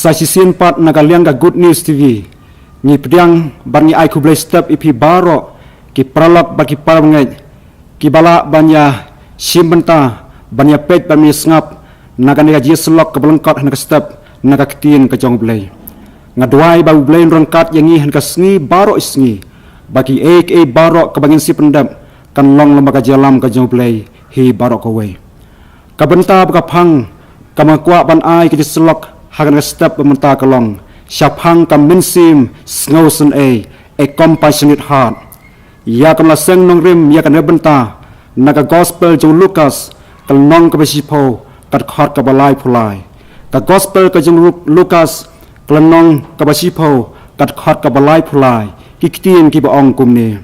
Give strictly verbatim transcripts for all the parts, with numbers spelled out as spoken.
Sa shisien pat na ka liang ka Good News T V, ngi pdiang bad ngi ai khublei step ïa phi baroh ki paralok bad ki parabangeit kiba lah ban ïa shim bynta, ban ïa peit, ban ïa sngap na kane ka jingïasyllok kaba lyngkot ha kane ka step na ka Ktien ka jong U Blei. Nga duwai ba U Blei un ryngkat ïa ngi ha kane ka sngi baroh sngi, ba kiei kiei baroh kaba ngin sa pyndep kan long lyngba ka jingïalam ka jong U Blei hi baroh kawei. Ka bynta ba ka phang kaba nga kwah ban ai ka jingïasyllok ha kane ka step ba mynta ka long, shaphang ka mynsiem sngewsynei, a compassionate heart. Ïa kaba la seng nongrim ïa kane ka bynta na ka Gospel jong u Lukas, ka lynnong kaba shiphew, ka dkhot kaba laiphew lai. Ka Gospel ka jong u Lukas, ka lynnong kaba shiphew, ka dkhot kaba laiphew lai. Ki ktien kiba ong kumne: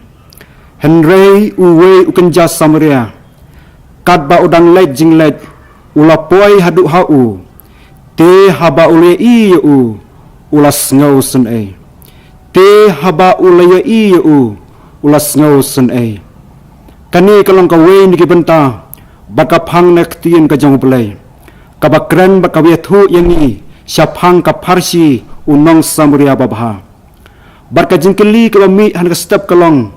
Hynrei uwei u kynja Samaria, katba u dang leit jingleit, u la poi haduh ha u. Te haba u la ïohi ïa u, u la sngewsynei. Te haba u la ïohi ïa u, u la sngewsynei. Kane ka long kawei na ki bynta bad ka phang na ka Ktien ka jong U Blei, kaba kren bad kaba ïathuh ïa ngi shaphang ka pharshi u nong Samaria babha. Bad ka jingkylli kaba mih ha kane ka step ka long,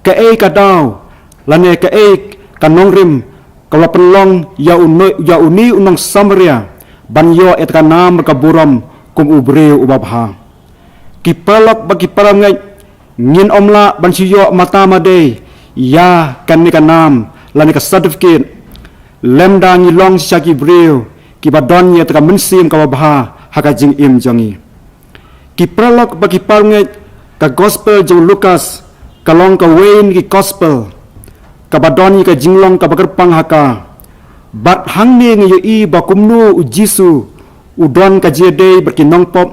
kaei ka daw lane kaei ka nongrim kaba la pynlong ïa u no-, ïa une u nong Samaria ban ïoh ïa ka nam bad ka burom kum u briew uba bha? Ki paralok bad ki parabangeit, ngin ym lah ban shu ïoh mata madei ïa kane ka nam lane ka certificate lymda ngi long shisha ki briew kiba don ïa ka mynsiem kaba bha ha ka jingim jong ngi. Ki paralok bad ki parabangeit, ka Gospel jong u Lukas ka long kawei na ki Gospel kaba don ïa ka jinglong kaba kyrpang ha ka. Bad hangne ngi ïohi ba kumno u Jisu u don ka jingïadei bad ki nongpop,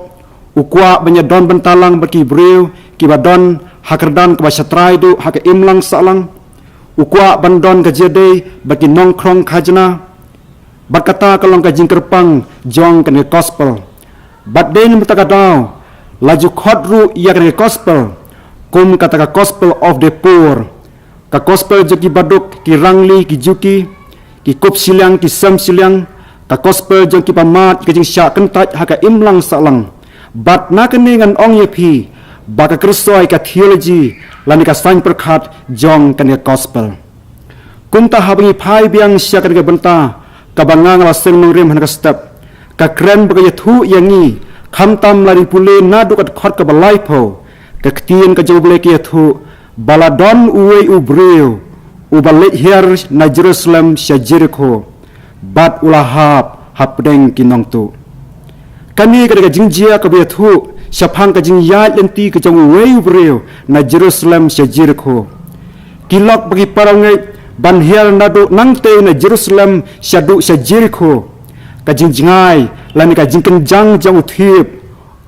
u kwah ban ïadon bynta lang bad ki briew kiba don ha ka kyrdan kaba shatrai duh ha ka imlang sahlang. U kwah ban don ka jingïadei bad ki nongkhrong khajna. Bad kata ka long ka jingkyrpang jong kane ka Gospel. Bad dei na kata ka daw la ju khot ruh ïa kane ka Gospel kum kata ka Gospel of the poor. Ka Gospel jong kiba duk, ki rangli, ki juki, ki kup shiliang, ki sem shiliang. Ka Gospel jong kiba mad ka jingshah kyntait ha ka imlang sahlang. Bad na kane ngan ong ïa phi ba ka kyrsoi, ka theology lane ka saiñ pyrkhat jong kane ka Gospel. Kumta haba ngi phai biang sha kane ka bynta kaba nga nga la seng nongrim ha kane ka step, ka kren bad ka ïathuh ïa ngi, khamtam lada ngi pule naduh ka dkhot kaba laiphew, ka Ktien ka jong U Blei ka ïathuh ba la don uwei u briew uba leit hiar na Jerusalem sha Jerikho, bad u la hap hapdeng ki nongtuh. Kane ka dei ka jingjia kaba ïathuh shaphang ka jingïaid lynti ka jong uwei u briew na Jerusalem sha Jerikho. Ki lok bad ki parabangeit, ban hiar naduh nangtei na Jerusalem shaduh sha Jerikho, ka jingjngai lane ka jingkynjang jong u thiep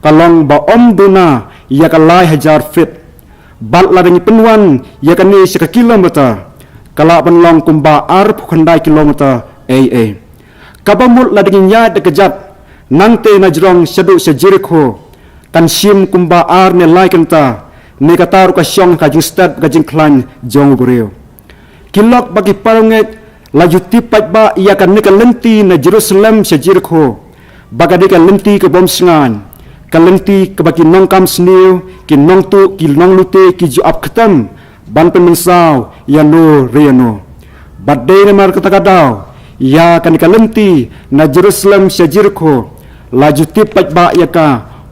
ka long ba ym duna ïa ka lai hajar fit. Bad lada ngi pynwan ïa kane sha ka kilometer, ka lah ban long kumba arphew khyndai kilometer ei ei. Kaba mut lada ngin ïaid da ka kjat nangtei na jrong shaduh sha Jerikho, kan shim kumba ar ne lai kynta, ne kata ruh ka shong ha ka jingstet ka jingkhlaiñ jong u briew. Ki lok bad ki parabangeit, la ju tip paidbah ïa kane ka lynti na Jerusalem sha Jerikho ba ka dei ka lynti ka bym shngaiñ, ka lynti kaba ki nongkam sniew, ki nongtuh, ki nonglute ki ju ap ktem ban pynmynsaw ïano re ïano. Bad dei namar kata ka daw, ïa kane ka lynti na Jerusalem sha Jerikho, la ju tip paidbah ïa ka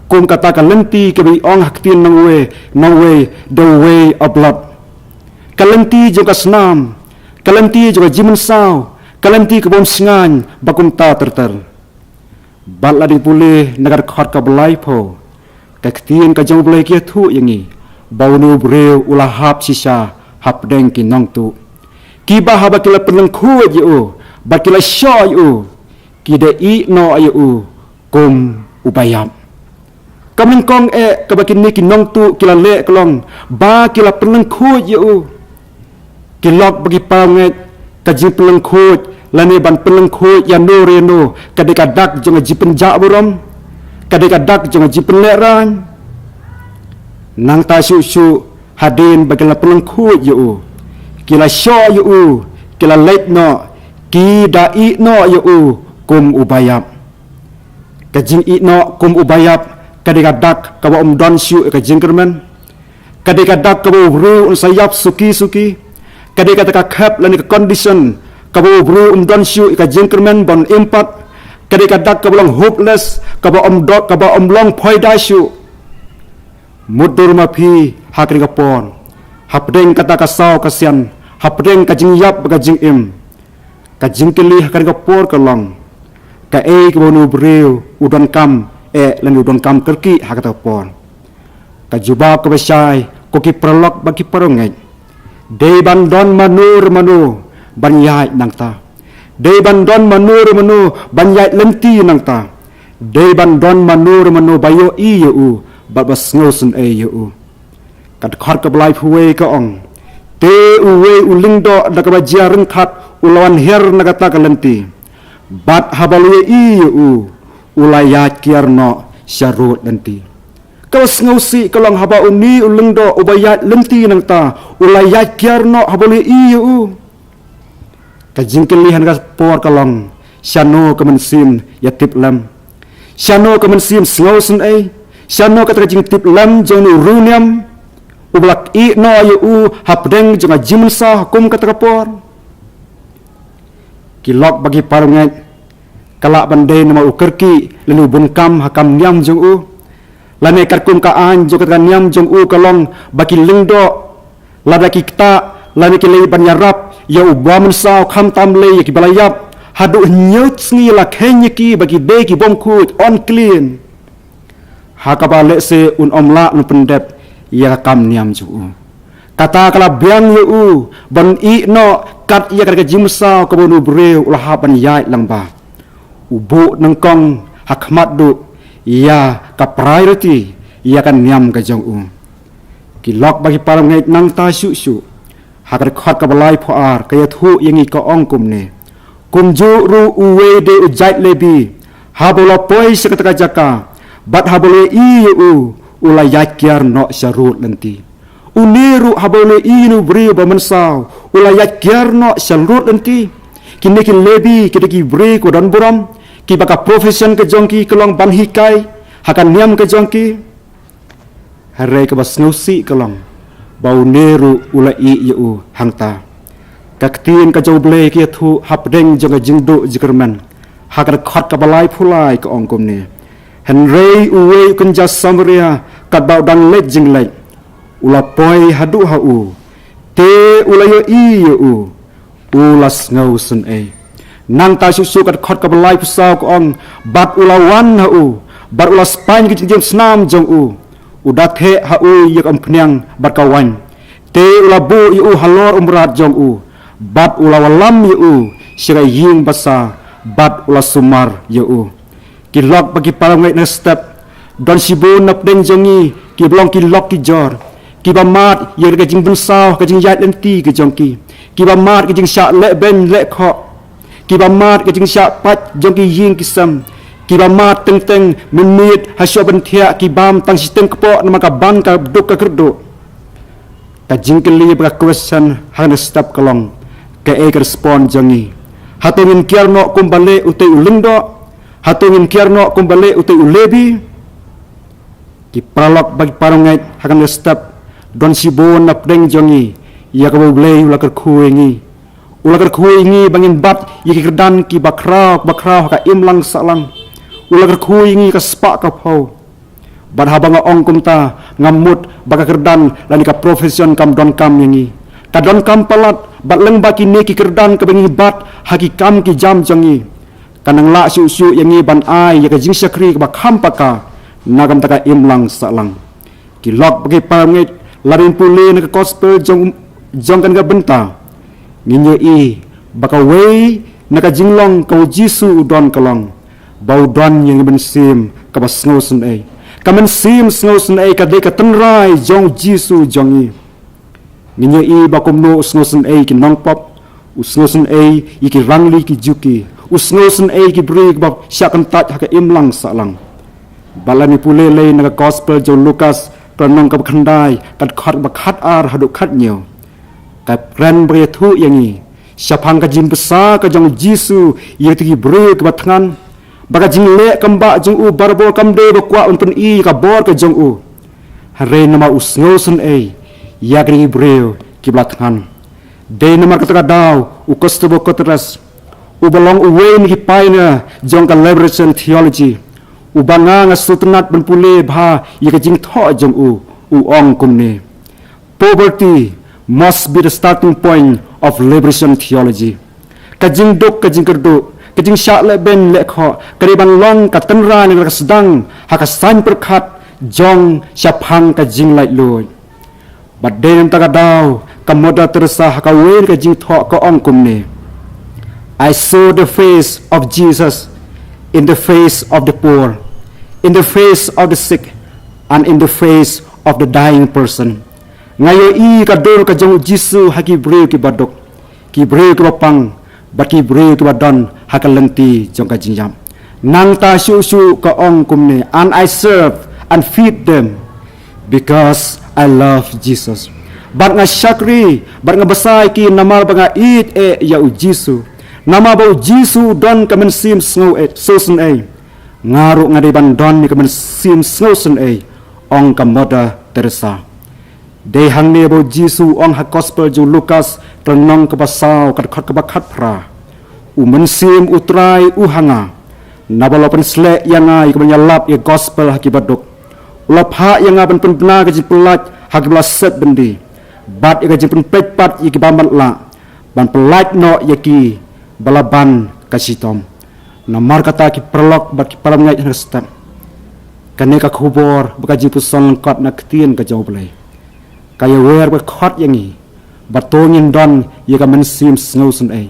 kum kata ka lynti kaba ngi ong ha ka ktien nongwei, nongwei, the way of blood. Ka lynti jong ka snam, ka lynti jong ka jingmynsaw, ka lynti ka bym shngaiñ bad kumta ter ter. Bad lada ngi pule na ka dkhot kaba laiphew, ka Ktien ka jong U Blei ka ïathuh ïa ngi ba une u briew u la hap shisha hapdeng ki nongtuh, kiba haba ki la pynlyngkhuid ïa u bad ki la shoh ïa u, ki da ïeh noh ïa u kum uba ïap. Ka nyngkong eh kaba kine ki nongtuh ki la leh ka long ba ki la pynlyngkhuid ïa u. Ki lok bad ki parabangeit, ka jingpynlyngkhuid lane ban pynlyngkhuid ïano re ïano ka dei ka dak jong ka jingpynjah burom, ka dei ka dak jong ka jingpynlehraiñ. Nangta shuh shuh hadien ba ki la pynlyngkhuid ïa u, ki la shoh ïa u, ki la leit noh, ki da ïeh noh ïa u kum uba ïap. Ka jingïehnoh kum u baïap ka dei ka dak kaba ym don shuh ïa ka jingkyrmen. Ka dei ka dak kaba u briew un sa ïap suki suki. Ka dei kata ka khep lane ka condition kaba u briew um don shuh ïa ka jingkyrmen ban im pat. Ka dei ka dak kaba long hopeless, kaba ym do, kaba ym long phoida shuh. Mutdur ma phi ha kane ka por, hapdeng kata ka saw ka sian, hapdeng ka jingïap bad ka jingim, ka jingkylli ha kane ka por ka long, kaei kaba une u briew u donkam eh lane u donkam kyrkieh ha kata ka por? Ka jubab kaba shai, ko ki paralok bad ki parangeit, dei ban don mano re mano ban ïaid nangta. Dei ban don mano re mano ban ïaid lynti nangta. Dei ban don mano re mano ba ïohi ïa u bad ba sngewsynei ïa u. Ka dkhot kaba laiphew wei ka ong, te uwei u lyngdoh da kaba jia ryngkhat u la wan hiar na kata ka lynti, bad haba u la ïohi ïa u, u la ïaid kiar noh sha rud lynti. Kaba sngewsih ka long haba une u lyngdoh uba ïaid lynti nangta u la ïaid kiar noh haba u la ïohi ïa u. Ka jingkylli ha kane ka por ka long, shano ka mynsiem ïatiplem? Shano ka mynsiem sngewsynei? Shano kata ka jingtiplem jong une u riewniam uba la ïehnoh ïa u hapdeng jong ka jingmynsaw ha kum kata ka por? Ki lok bad ki parangeit, ka lah ban dei namar u kyrkieh lane u bun kam ha kam niam jong u. Lane katkum ka aiñ jong kata ka niam jong u ka long ba ki lyngdoh, lada ki ktah, lane ki leit ban ïarap ïa u bamynsaw, khamtam lei ïa kiba la ïap, haduh hynñiew sngi la kheiñ ïa ki ba ki dei ki bym khuid, unclean. Ha kaba lehse un ym lah ban pyndep ïa ka kam niam jong u. Kata ka la biang ïa u ban ïehnoh kat ïa kata ka jingmynsaw kaba une u briew u la hap ban ïaid lyngba. U buh nyngkong ha khmat duh ïa ka priority ïa ka niam ka jong u. Ki lok bad ki parangeit, nangta shuh shuh, ha ka dkhot kaba laiphew ar ka ïathuh ïa ngi, ka ong kumne, kumjuh ruh uwei de u jait Lebi, haba u la poi sha kata ka jaka bad haba u la ïohi ïa u, u la ïaid kiar noh sha rud lynti. Une ruh haba u la ïohi ïa une u briew ba mynsaw, u la ïaid kiar noh sha rud lynti. Kine ki Lebi ki dei ki briew kiba don burom, kiba ka profession ka jong ki ka long ban hikai ha ka niam ka jong ki. Hynrei kaba sngewsih ka long ba une ruh u la ïeh ïa u hangta. Ka ktien ka jong U Blei ka ïathuh hapdeng jong ka jingduh jingkyrmen ha ka dkhot kaba laiphew lai, ka ong kumne, hynrei uwei u kynja Samaria, katba u dang leit jingleit, u la poi haduh ha u, te u la ïohi ïa u, u la sngewsynei. Nangta shuh shuh ka dkhot kaba laiphew saw ka ong, bad u la wan ha u, bad u la spaiñ ka jingim snam jong u, u da theh ha u ïa ka umphniang bad ka waiñ, te u la buh ïa u halor u mrad jong u, bad u la wallam ïa u sha ka ïing basa, bad u la sumar ïa u. Ki lok bad ki parangeit, na step, don shibun napdeng jong ngi kiba long ki lok ki jor, kiba mad ïa ka jingpynsaw ka jingïaid lynti ka jong ki, kiba mad ka jingshah leh beiñ leh khoh, kiba mad ka jingshah pait jong ki ïing ki sem, kiba mad teng teng mynmiet ha shuwa ban thiah ki bam tang shiteng kpoh namar ka ban ka duk ka kyrduh. Ka jingkylli bad ka question ha kane step ka long, kaei ka respond jong ngi? Hato ngin kiar noh kumba leh utei u lyngdoh? Hato ngin kiar noh kumba leh utei u Lebi? Ki paralok bad ki parangeit, ha kane step don shibun napdeng jong ngi ïa kaba U Blei u la kyrkhu ïa ngi. U la kyrkhu ïa ngi ba ngin bat ïa ki kyrdan kiba khraw ba khraw ha ka imlang sahlang. U la kyrkhu ïa ngi ka spah ka phew. Bad haba nga ong kumta, nga mut ba ka kyrdan lane ka profession kam donkam ïa ngi. Ka donkam palat, bad lyngba kine ki kyrdan kaba ngi bat ha ki kam ki jam jong ngi, ka nang lah shuh shuh ïa ngi ban ai ïa ka jingshakri kaba kham paka na ka bynta ka imlang sahlang. Ki lok bad ki parangeit, lada ngin pule na ka gospel jong, jong kane ka bynta, ngin ïohi ba kawei na ka jinglong kaba U Jisu u don ka long ba u don ïa ka mynsiem kaba sngewsynei. Ka mynsiem sngewsynei ka dei ka tynrai jong U Jisu jong ngi. Ngin ïohi ba kumno u sngewsynei ki nongpop, u sngewsynei ïa ki rangli ki juki, u sngewsynei ïa ki briew kiba shah kyntait ha ka imlang sahlang. Bad lada ngi pule lei na ka gospel jong u Lukas, ka lynnong kaba khyndai, ka dkhot ba khatar haduh khathynñiew, ka kren bad ka ïathuh ïa ngi shaphang ka jingbsa ka jong U Jisu ïa kito ki briew kiba thngan. Ba ka jingleh kambah jong u barabor kam dei ba kwah ban pyni ka bor ka jong u, hynrei namar u sngewsynei ïa ki briew kiba la thngan. Dei namar kata ka daw u Kostovo Kotoras, uba long uwei na ki pioneer jong ka liberation theology, uba nga nga sngewtynnat ban pule bha ïa ka jingthoh jong u, u ong kumne: Poverty must be the starting point of liberation theology. Ka jingduk, ka jingkyrduh, ka jingshah lehbein lehkhoh ka dei ban long ka tynrai ne ka sdang ha ka saiñ pyrkhat jong shaphang ka jinglaitluid. Bad dei namar kata ka daw ka Mother Teresa ha kawei ka jingthoh ka ong kumne: I saw the face of Jesus in the face of the poor, in the face of the sick, and in the face of the dying person. Nga ïohi ka dur ka jong u Jisu ha ki briew kiba duk, ki briew kiba pang, bad ki briew kiba don ha ka lynti jong ka jingïap. Nangta shuh shuh ka ong kumne: And I serve and feed them because I love Jesus. Bad nga shakri bad nga bsa ïa ki namar ba nga ïeit eh ïa u Jisu. Namar ba u Jisu u don ka mynsiem sngew eh, sngewsynei, nga ruh nga dei ban don ïa ka mynsiem sngewsynei, ong ka Mother Teresa. Dei hangne ba u Jisu u ong ha Gospel jong u Lukas, ka lynnong kaba saw, ka dkhot kaba khatphra: U Mynsiem u Trai u ha nga, naba u la pynsleh ïa nga ïa ka ban ïalap ïa ka Gospel ha kiba duk. U la phah ïa nga ban pynbna ka jingpyllait ha kiba la set byndi, bad ïa ka jingpynpeit pat ïa kiba matlah, ban pyllait noh ïa kiba la ban ka shitom. Namar kata ki paralok bad ki parabangeit, ha kane ka step, kane ka khubor bad ka jingpuson lyngkot na ka ktien ka jong U Blei ka ïawer bad khot ïa ngi ba to ngin don ïa ka mynsiem sngewsynei.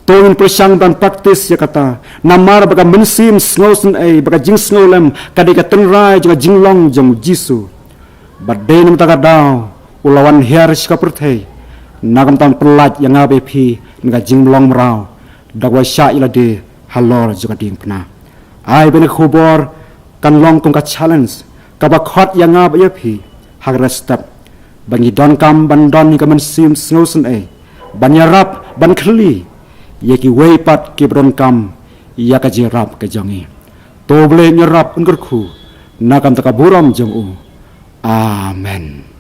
To ngin pyrshang ban praktis ïa kata, namar ba ka mynsiem sngewsynei, ba ka jingsngewlem, ka dei ka tynrai jong ka jinglong jong u Jisu. Bad dei namar kata ka daw u la wan hiar sha ka pyrthei, na ka bynta ban pyllait ïa nga bad ïa phi na ka jinglong mraw, da kaba shah ïa lade halor jong ka diengphna. Ai ba kane ka khubor kan long kum ka challenge kaba khot ïa nga bad ïa phi ha kane ka step, ba ngi donkam ban don ïa ka mynsiem sngewsynei, ban ïarap, ban khylli ïa kiwei pat kiba donkam ïa ka jingïarap ka jong ngi. To U Blei un ïarap, un kyrkhu, na ka bynta ka burom jong u. Amen.